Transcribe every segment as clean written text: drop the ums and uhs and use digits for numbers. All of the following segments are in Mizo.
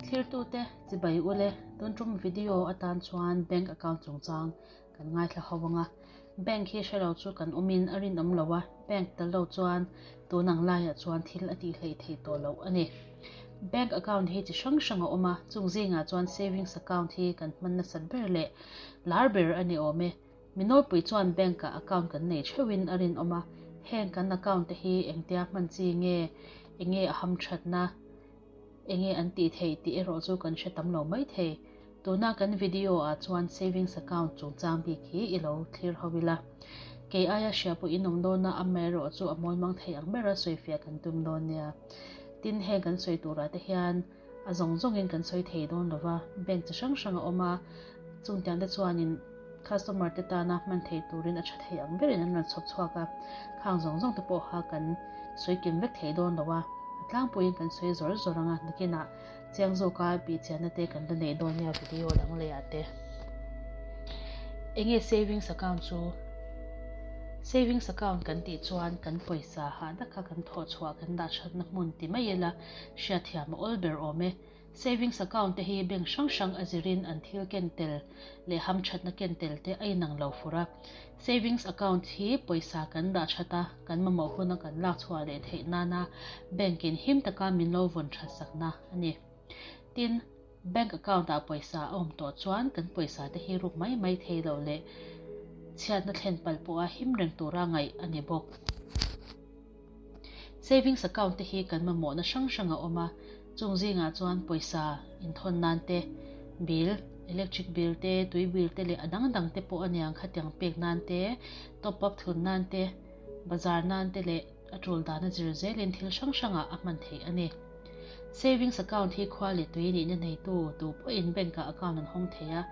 Thlirtute chibai ule tun tum video atan chuan bank account chungchang kan ngaithla ho anga. Bank hi hrelo chu kan awmin a rinawm lo a, bank tel lo chuan tun ang laiah chuan thil a tih hleih theih tawh loh a ni. Bank account hi chi hrang hrang a awm a, chung zingah chuan savings account hi kan hman nasat ber leh lar ber a ni awm e. Mi nawlpui chuan bank ah account kan nei theuhin a rinawm a, heng kan account te hi engtia hman chi nge, enge a hamthatna, Enge an tih theih tih erawh chu kan hre tam lo mai thei. Tuna kan video ah chuan savings account chungchang bik hi i lo thlir ho ila. Kei aia hria pawh in awm dawn a, amaherawh chu a mawlmang thei ang bera sawifiah kan tum dawn nia. Tin, heng kan sawi turah te hian a zawng zawngin kan sawi thei dawn lova, bank chi hrang hrang a awm a, chungtiang te chuanin customer te tana hman thei turin a tha thei ang berin an rawn chhawp chhuak a, khang zawng zawng te pawh kha kan sawi kim vek thei dawn lo a, a tlangpuiin kan sawi zawr zawr ang a, nakinah chiang zawka bihchianna te kan la neih dawn nia video dang leh ah te. Enge savings account chu? Savings account kan tih chuan kan pawisa hah daka kan thawh chhuah kan dah thatna hmun ti mai ila hriatthiam a awl ber awm e. Savings account te hi bank hrang hrang a zirin an thil ken tel leh hamthatna ken tel te a inang lo fur a. Savings account hi pawisa kan dah that a, kan mamawh huna kan lak chhuah leh theih nana bank in him taka min lo vawn that sakna a ni. Tin, bank account ah pawisa a awm tawh chuan kan pawisa te hi ruk mai mai thei lo leh chhiatna thlen palh pawha him reng tura ngaih a ni bawk. Savings account te hi kan mamawhna hrang hrang a awm a, chung zingah chuan pawisa inthawn nan te, bill, electric bill te, tui bill te leh a dang dang te pawh a niang khatiang pek nan te, top up thun nan te, bazar nan te leh a tul dana zir zelin thil hrang hrangah a hman theih a ni. Savings account hi khua leh tui nihna neitu tu pawhin bank ah account an hawng thei a,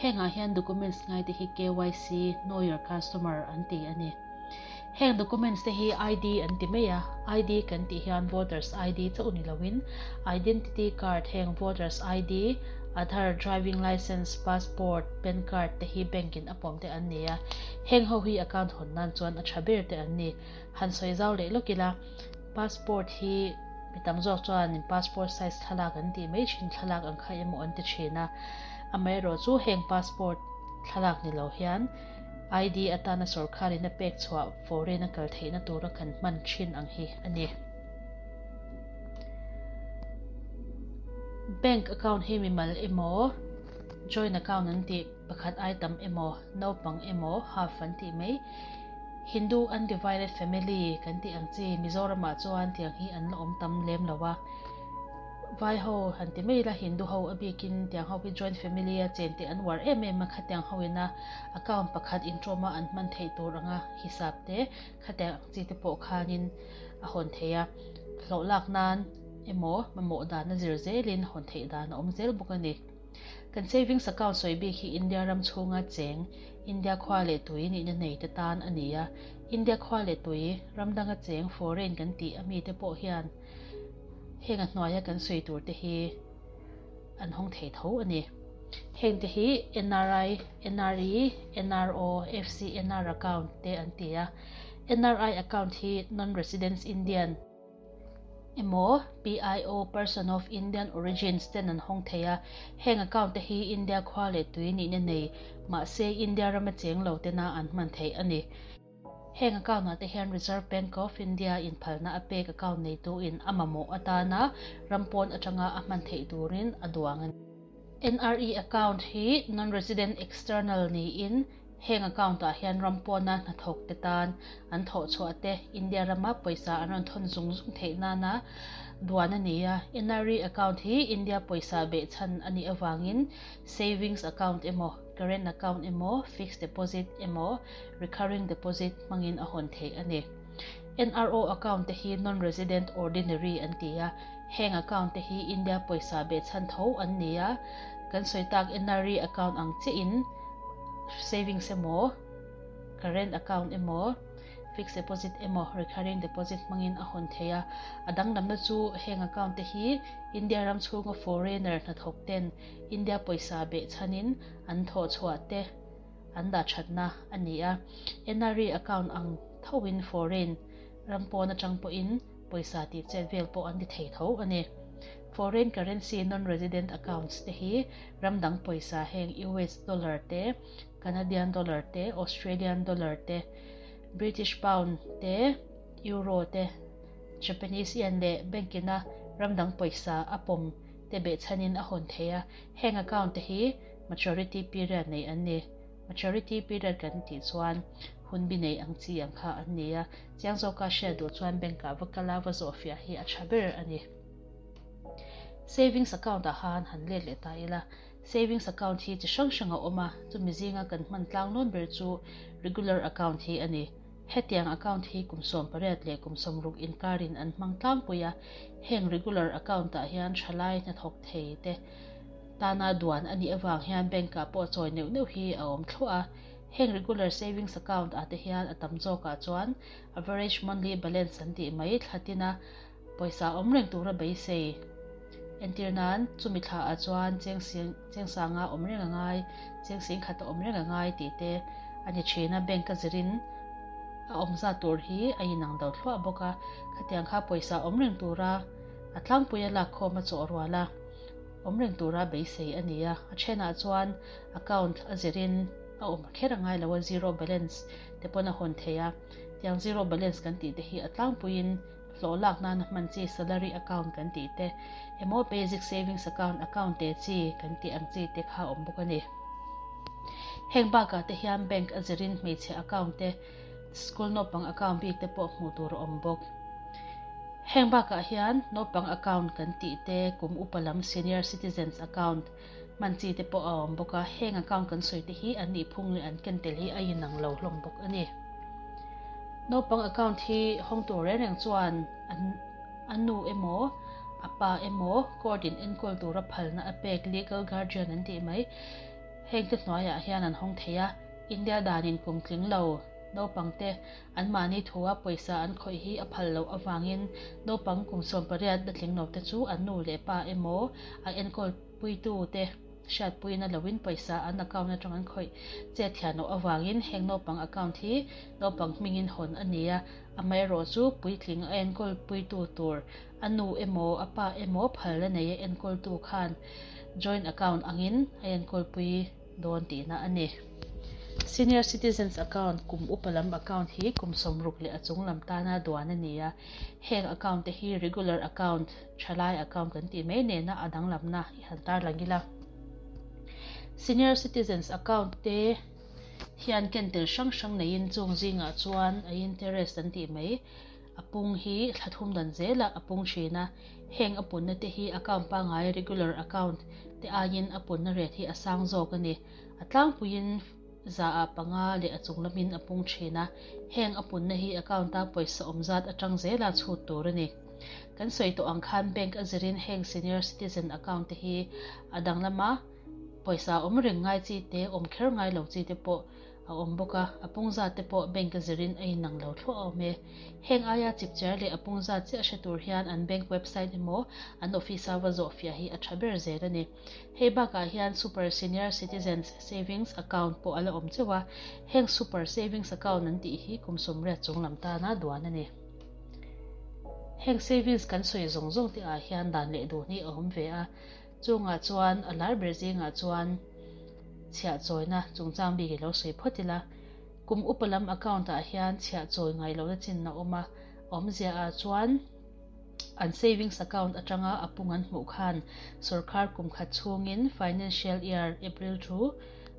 hengah hian documents ngaite hi KYC, Know Your Customer, an ti a ni. Heng documents te hi ID an ti mai a, ID kan tih hian voters ID chauh ni loin identity card heng voters ID, Aadhaar, driving licence, passport, pan card te hi bank in a pawm te an ni a, heng ho hi account hawn nan chuan a tha ber te an ni. Han sawi zau leh lawk ila, passport hi mi tam zawk chuan passport size thlalak an tih mai thin, thlalak ang kha emaw an ti thin a, amaherawhchu heng passport thlalak ni lo hian ID atana sawrkharin a pek chhuah foreign a kal theihna tura kan hman thin ang hi a ni. Bank account hi mimal emaw, joint account an tih pakhat ai tam emaw, naupang emaw, half an tih mai. Hindu undivided family kan tih ang chi Mizoramah chuan tiang hi an la awm tam lem lo a. Vai ho han ti mai ila Hindu ho a bikin tiang ho hi joint family a chen tih an uar em em a, khatiang ho ina account pakhat intawma an hman theih tur anga hisap te khatiang ang chi te pawh khanin a hawn thei a, hlawh lak nan emaw mamawh dan a zir zelin hawn theih dan a awm zel bawk a ni. Kan savings account sawi bik hi India ram chhunga cheng India khua leh tui nihna nei te tan a ni a, India khua leh tui ram danga cheng foreign kan tih ami te pawh hian Heng a hnuaia kan sawi tur te hi an hawng thei tho a ni. Heng te hi NRI, NRE, NRO, FCNR account te an ti a. NRI account hi Non-Residents Indian emaw PIO, Person of Indian Origins, ten an hawng thei a. Heng account te hi India khua leh tui nihna nei, mahse India rama cheng lo tena an hman theih a ni. Heng account ah te hian Reserve Bank of India in phalna a pek account neitu in a mamawh atana ram pawn atanga a hman theih turin a duang a ni. NRE account hi non-resident external niin heng account ah hian ram pawna hnathawk te tan an thawh chhuah te India rama pawisa an rawn thawn zung zung theih nana duan a ni a. NRE account hi India pawisa behchhan a nih avangin savings account emaw current account emaw, fixed deposit emaw, recurring deposit hmangin a hawn theih a ni. NRO account te hi non-resident ordinary an ti a, heng account te hi India pawisa behchhan tho an ni a, kan sawi tak NRE account ang chiahin savings emaw, current account emaw, fixed deposit emaw, recurring deposit hmangin a hawn theih a. A danglamna chu heng account te hi India ram chhunga foreigner hnathawk ten India pawisa behchhanin an thawh chhuah te an dah thatna a ni a. NRE account ang thoin foreign ram pawn atang pawhin pawisa tih chet vel pawh an ti thei tho a ni. Foreign currency non-resident accounts te hi ram dang pawisa heng US dollar te, Canadian dollar te, Australian dollar te, British pound te, Euro te, Japanese yen leh bank ina ram dang pawisa a pawm te behchhanin a hawn thei a. Heng account te hi maturity period nei an ni. Maturity period kan tih chuan hun bi nei ang chi ang kha an ni a, chiang zawka hriat duh chuan bank ah va kal a va zawhfiah hi a tha ber a ni. Savings account ah khan han let leh ta ila, savings account hi chi hrang hrang a awm a, chumi zinga kan hman tlang lawn ber chu regular account hi a ni. Hetiang account hi kum 18 leh kum 60 inkarin an hmang tlangpui a, heng regular account ah hian thalai hnathawk thei te tana duan a nih avang hian bank ah pawh chawi neuh neuh hi a awm thluah a. Heng regular savings account ah te hian a tam zawkah chuan average monthly balance an tih mai thla tina pawisa awm reng tura beisei. Entir nan, chumi thla ah chuan cheng cheng sanga awm reng a ngai, cheng sing khat a awm reng a ngai tih te a ni thin a, bank a zirin a awm zat tur hi a inang do thluah bawk a, khatiang kha pawisa awm reng tura a tlangpui a lakkhawm a chawh rual a. Awm reng tura beisei a ni a, a thenah chuan account a zirin a awm kher a ngai lo a, zero balance te pawn a hawn thei a, tiang zero balance kan tih te hi a tlangpuiin hlawh lak nana hman chi salary account kan tih te emaw basic savings account, account te chi kan tih ang chi te kha a awm bawk a ni. Heng bakah te hian bank a zirin hmeichhe account te, School naupang account bik te pawh hmuh tur a awm bawk. Heng bakah hian naupang account kan tih te, kum upa lam senior citizens account hman chi te pawh a awm bawk a, heng account kan sawi te hi an nihphung leh an ken tel hi a inang lo hlawm bawk a ni. Naupang account hi hawng tur reng reng chuan an a nu emaw a pa emaw court in enkawl tura phalna a pek legal guardian an tih mai heng te hnuaiah hian an hawng thei a. India danin kum tling lo naupangte anmahni thua pawisa an khawih hi a phal loh avangin naupang kum 18 la tling lote chu an nu leh pa emaw a enkawl puitute hriatpuina loin pawisa an account atang an khawih chet thian loh avangin heng naupang account hi naupang hmingin hawn a ni a, amaherawhchu puitling a enkawl puitu tur a nu emaw a pa emaw phalna nei a enkawltu khan joint account angin a enkawlpui dawn tihna a ni. Senior Citizens Account, kum upa lam account hi kum 60 leh a chung lam tana duan a ni a. Heng account te hi regular account, thalai account kan tih mai nena a danglamna i han tarlang ila. Senior Citizens Account te hian ken tel hrang hrang neiin chung zingah chuan a interest an tih mai a pung hi thla thum dan zelah a pung thin a. Heng a punna te hi account pangngai, regular account, te aiin a punna rate hi a sang zawk a ni. A tlangpuiin 5% leh a chung lamin a pung thin a, heng a punna hi account a pawisa awm zat atang zela chhut tur a ni. Kan sawi tawh ang khan bank a zirin heng senior citizen account te hi a danglama pawisa awm reng ngai chi te, awm kher ngai lo chi te pawh a awm bawk a, a pung zat te pawh bank a zirin a inang lo thluah awm e. Heng aia chipchiar leh a pung zat chiah hre tur hian an bank website emaw an office a va zawhfiah hi a tha ber zel a ni. Hei bakah hian Super Senior Citizens Savings Account pawh a la awm cheuh a, heng Super Savings Account an tih hi kum 80 chung lam tana duan a ni. Heng savings kan sawi zawng zawng te ah hian dan leh dun hi a awm ve a, chungah chuan a lar ber zingah chuan chhiah chawina chungchang bik i lo sawi phawt ila. Kum upa lam account ah hian chhiah chawi ngai lohna chin a awm a, awmzia ah chuan an savings account atanga a pung an hmuh khan sorkar kum khat chhungin financial year April to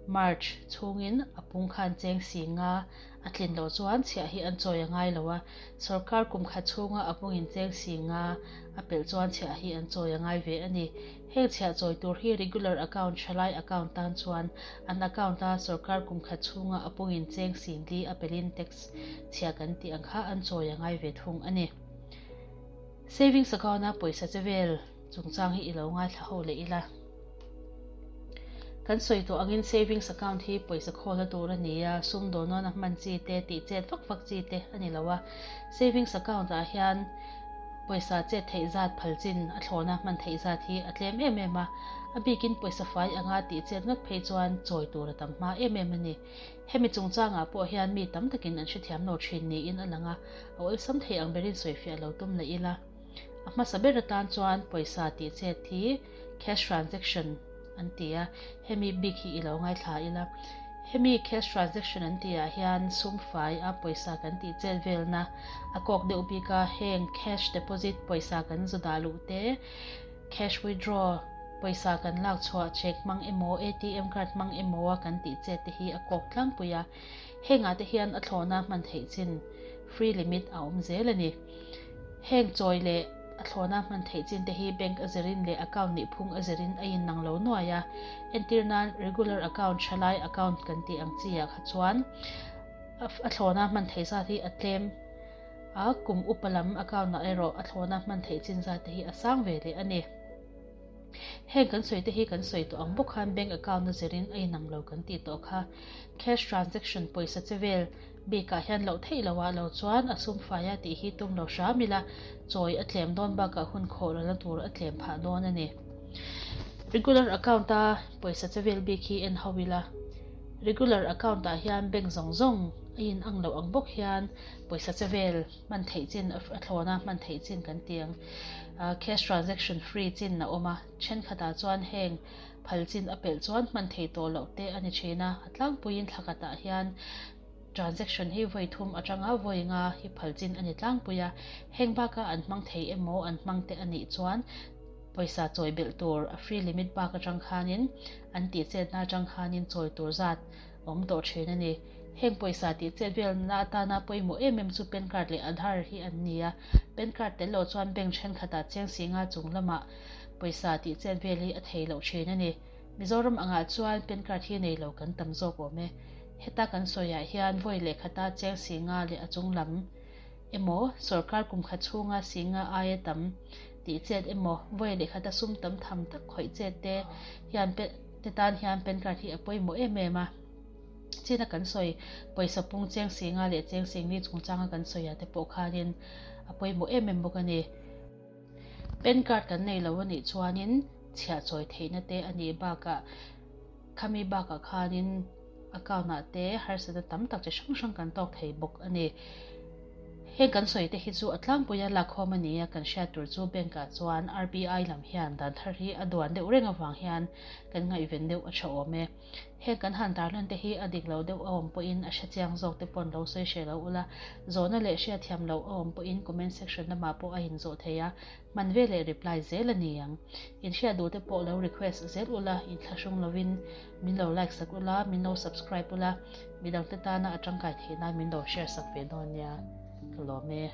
March chhungin a pung khan cheng si nga a tlin loh chuan chhiah hi an chawi a ngai lo a, sorkar kum khat chhunga a pungin cheng si nga a pelh chuan chhiah hi an chawi a ngai ve a ni. Heng chhiah chawi tur hi regular account, thalai account tan chuan an account a sorkar kum khat chhunga a pungin cheng singli a pelin tax chhiah kan tih ang kha an chawi a ngai ve thung a ni. Savings account a pawisa che vel chungchang hi i lo ngaithla ho leh ila. Kan sawi tawh angin savings account hi pawisa khawlna tur a ni a, sum dawnawn a hman chi te, tih chet vak vak chi te a ni lo a. Savings account ah hian pawisa chet theih zat phal chin a thlawna hman theih zat hi a tlem em em a, a bikin pawisa fai anga tih chet ngat phei chuan chawi tur a tam hma em em a ni. Hemi chungchangah pawh hian mi tam takin an hrethiam lo thin niin a lang a, a awlsam thei ang berin sawifiah lo tum leh ila. A hmasa ber atan chuan pawisa tih chet hi cash transaction an ti a, hemi bik hi i lo ngaithla ila. Hemi cash transaction an tih ah hian sum fai a pawisa kan tih chet velna a kawk deuh bik a, heng cash deposit pawisa kan zu dah luh te, cash withdraw pawisa kan lak chhuah check hmang emaw ATM card hmang emaw a kan tih chet te hi a kawk tlangpui a. Hengah te hian a thlawhna hman theih chin free limit a awm zel a ni. Heng chawi leh a thlawhna hman theih chin te hi bank a zirin leh account nih phung a zirin a innang lo nuai a. Entir nan regular account thalai account kan tih ang chi ah kha chuan a thlawhna hman theih zat hi a tlem a, kum upa lam account ah erawh a thlawhna hman theih chin zat te hi a sang ve leh a ni. Heng kan sawi te hi kan sawi tawh ang bawk khan bank account a zirin a inang lo kan tih tawh kha. Cash transaction pawisa che vel bikah hian loh theih loh ah lo chuan a sum fai a tih hi tum lo hram ila chawi a tlem dawn bakah hun khawh lalna tur a tlem phah dawn a ni. Regular account a pawisa che vel bik hi en ho ila regular account ah hian bank zawng zawng a inang loh ang bawk hian pawisa che vel hman theih chin a thlawn a hman theih chin kan ti ang. Cash transaction free chin a awm a, thenkhatah chuan heng phal chin a pelh chuan hman thei tawh loh te a ni thin a, a tlangpuiin thla khatah hian transaction hi vawi thum atanga vawi nga hi phal chin a ni tlangpui a, heng baka an hmang thei emaw an hmang te a nih chuan pawisa chawi belh tur a free limit bak atang khanin an tih chetna atang khanin chawi tur zat awm tawh thin a ni. Heng pawisa tih chet velna atana pawimawh em em chu PAN card leh Aadhaar hi an ni a. PAN card tel loh chuan bank thenkhatah cheng singa chung lamah pawisa tih chet vel hi a thei loh thin a ni. Mizoram angah chuan PAN card hi nei lo kan tam zawk awm e. Heta kan sawiah hian vawi leh khata cheng singa leh a chung lam emaw sorkar kum khat chhunga singa aia tam tih chet emaw vawi leh khata sum tam tham tak khawih chet te hian te tan hian PAN card hi a pawimawh em em a. China kan sawi pawisa pung cheng singa leh cheng singli chungchanga kan sawi ah te pawh khanin a pawimawh em em bawk a ni. PAN card kan nei lo a nih chuanin chhiah chawi theihna te a nih bakah khami bakah khanin account ah te harsatna tam tak chi hrang hrang kan tawk thei bawk a ni. Heng kan sawi te hi chu a tlangpuia lakkhawm a ni a, kan hriat tur chu bank ah chuan RBI lam hian dan thar hi a duan deuh reng avang hian kan ngaihven deuh a tha awm e. Heng kan han tarlan te hi a dik lo deuh a awm pawhin a hrechiang zawk te pawn lo sawi hreh lo ula, zawhna leh hriatthiam loh a awm pawhin comment section lamah pawh a inzawh thei a, hman veleh reply zel a ni ang. In hriat duh te pawh lo request zel ula, inthlahrung lovin min lo like sak ula, min lo subscribe ula, midang te tana a tangkai theih nan min lo share sak ve dawn nia. Ka lawm e.